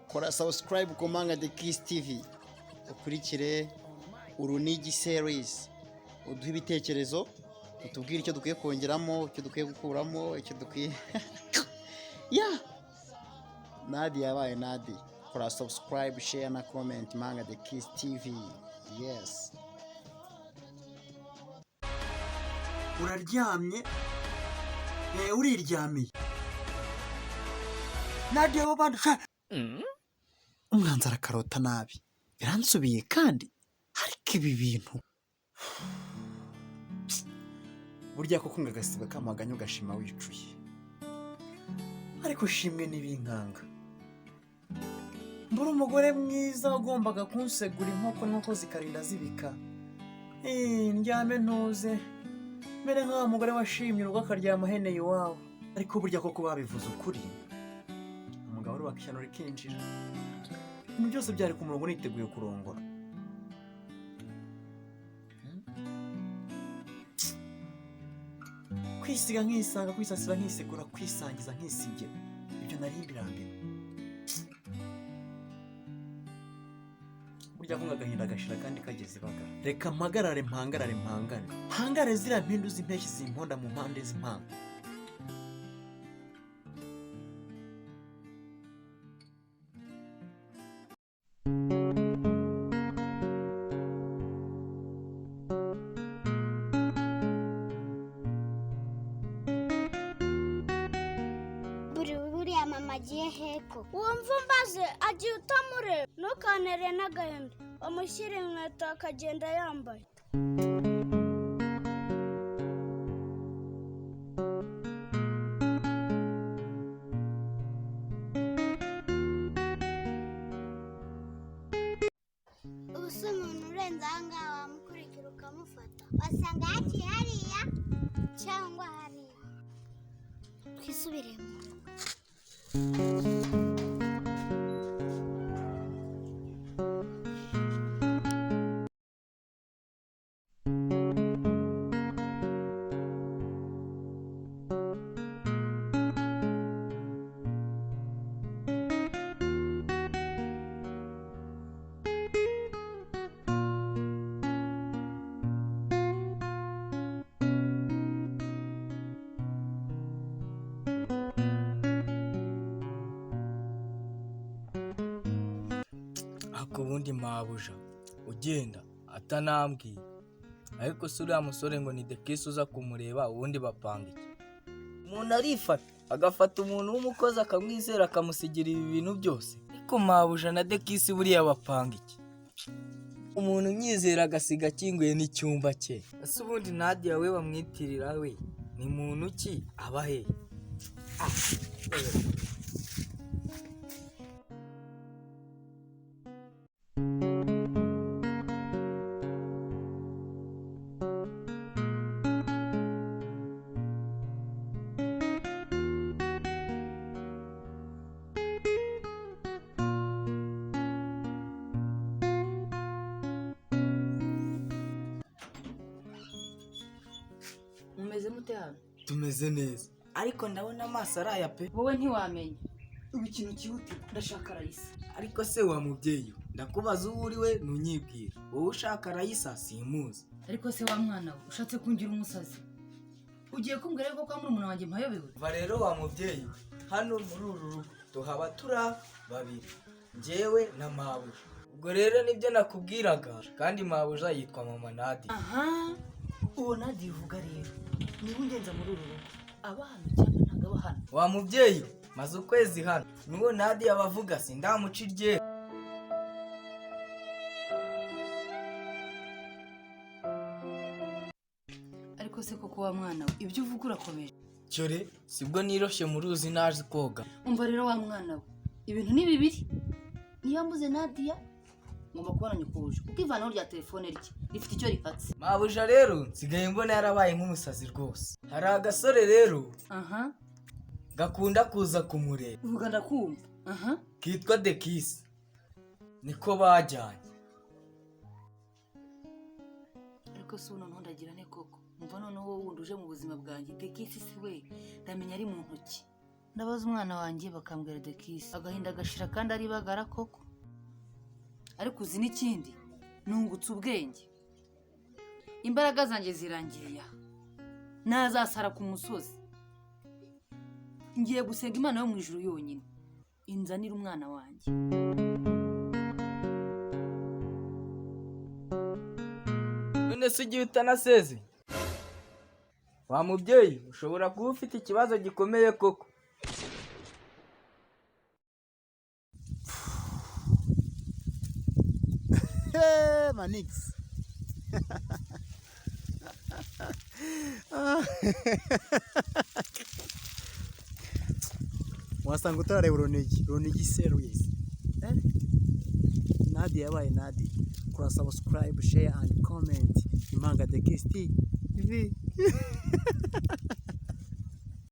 Kora subscribe ku Mpanga The Kiss TV, ukurikire Urunigi series, uduhe ibitekerezo, utubwire icyo dukwiye kongeramo, icyo dukwiye gukuramo, icyo dukwiye ya Nadia yabaye Nadia. Kora subscribe, share na comment. Mpanga The Kiss TV, yes. Uraryamye, uriryamiye, Nadia w'abandi sha. Umwanzi arakarota nabi, biransubiye kandi. Ariko ibi bintu burya koko ngo agasiba kamaganya ugashima wicuye. Ariko shimwe n'ibinkanga, mbura umugore mwiza wagombaga kunsegura inkoko, inkoko zikarinda zibika. Ndyame ntuze mere nk'aho mugore washimye urugo akaryama aheneye iwabo. Ariko burya koko babivuze ukuri, umugabo arubaka ishyano rikinjira. Ibintu byose byari ku murongo, niteguye kurongora. Kwisiga nkisanga, kwisasira nkisegura, kwisangiza nkisigira, ibyo nari mbirambiwe. Burya ko agahinda gashira kandi kageze ibagara. Reka mpagarare, mpangarare, mpangane, mpangare ziriya mpindu z'impeshyi zimponda mu mpande z'impanga. Buri buriya mama agiye heko, wumva umbaze agiye utamureba, ntukantere n'agahinda, wamushyira inkweto akagenda yambaye. Ubu se umuntu urenze aha ngaha wamukurikira ukamufata, wasanga hakiri hariya cyangwa hariya. Twisubire mu rugo. Ariko ubundi mabuja ugenda atanambwiye. Ariko se uriya musore ngo ni Dekisi uza kumureba, ubundi bapanga iki? Umuntu arifata agafata umuntu w'umukozi akamwizera, akamusigira ibi bintu byose. Ariko mabuja na Dekisi buriya bapanga iki? Umuntu umwizera agasiga akinguye n'icyumba cye. Ese ubundi Nadia we bamwitirira we ni muntu ki, aba he? Mumeze mute hano? Tumeze neza, ariko ndabona amaso araya pe. Wowe ntiwamenya. Ubu ikintu cyihutirwa, ndashaka Rayisa. Ariko se wa mubyeyi we, ndakubaza uwo uri we ntunyibwira. Wowe ushaka Rayisa simuzi. Ariko se wa mwana we, ushatse kungira umusazi? Ugiye kumbwira yuko kwa murumuna wanjye mpayobewe? Va rero wa mubyeyi we, hano muri uru rugo tuhaba turi babiri, njyewe na mabuja. Ubwo rero nibyo nakubwiraga, kandi mabuja yitwa mama Nadia. Aha, uwo Nadia uvuga rero niwe ungenza muri uru rugo. Aba hano cyangwa ntabwo aba hano? Wa mubyeyi we, maze ukwezi hano, n'uwo Nadia bavuga sindamuca iryera. Ariko se koko wa mwana we, ibyo uvuga urakomeje? Cyore sibwo niroshye mu ruzi naje koga. Umva rero wa mwana we, ibintu ni bibiri. Niba mbuze Nadia, ngomba kubona nyokobuje, kuko ivanaho rya telefone rye rifite icyo rihatse. Mabuja rero nsigaye mbona yarabaye nk'umusazi rwose. Hari agasore rero Aha. gakunda kuza kumureba. Uvuga ndakumva. Aha. Kitwa Dekisi, niko bajyanye. Ariko si ubu noneho ndagira ne koko? Umva noneho wowe wundi uje mu buzima bwanjye, Dekisi si we ndamenya ari mu ntoki. Ndabaza umwana wanjye bakambwira Dekisi, agahinda gashira kandi aribagara koko. Ariko uzi n'ikindi, nungutse ubwenge, imbaraga zanjye zirangiriye aha, nazasara ku musozi. Ngiye gusenga Imana yo mu ijuru yonyine inzanire umwana wanjye. None se ugiye utanaseze, wa mubyeyi, ushobora kuba ufite ikibazo gikomeye koko. Hey, Manix. Wasanga utarareba Urunigi, Urunigi series. Eh? Nadia yabaye Nadia. Kora subscribe, share and comment. Impanga The Kiss TV.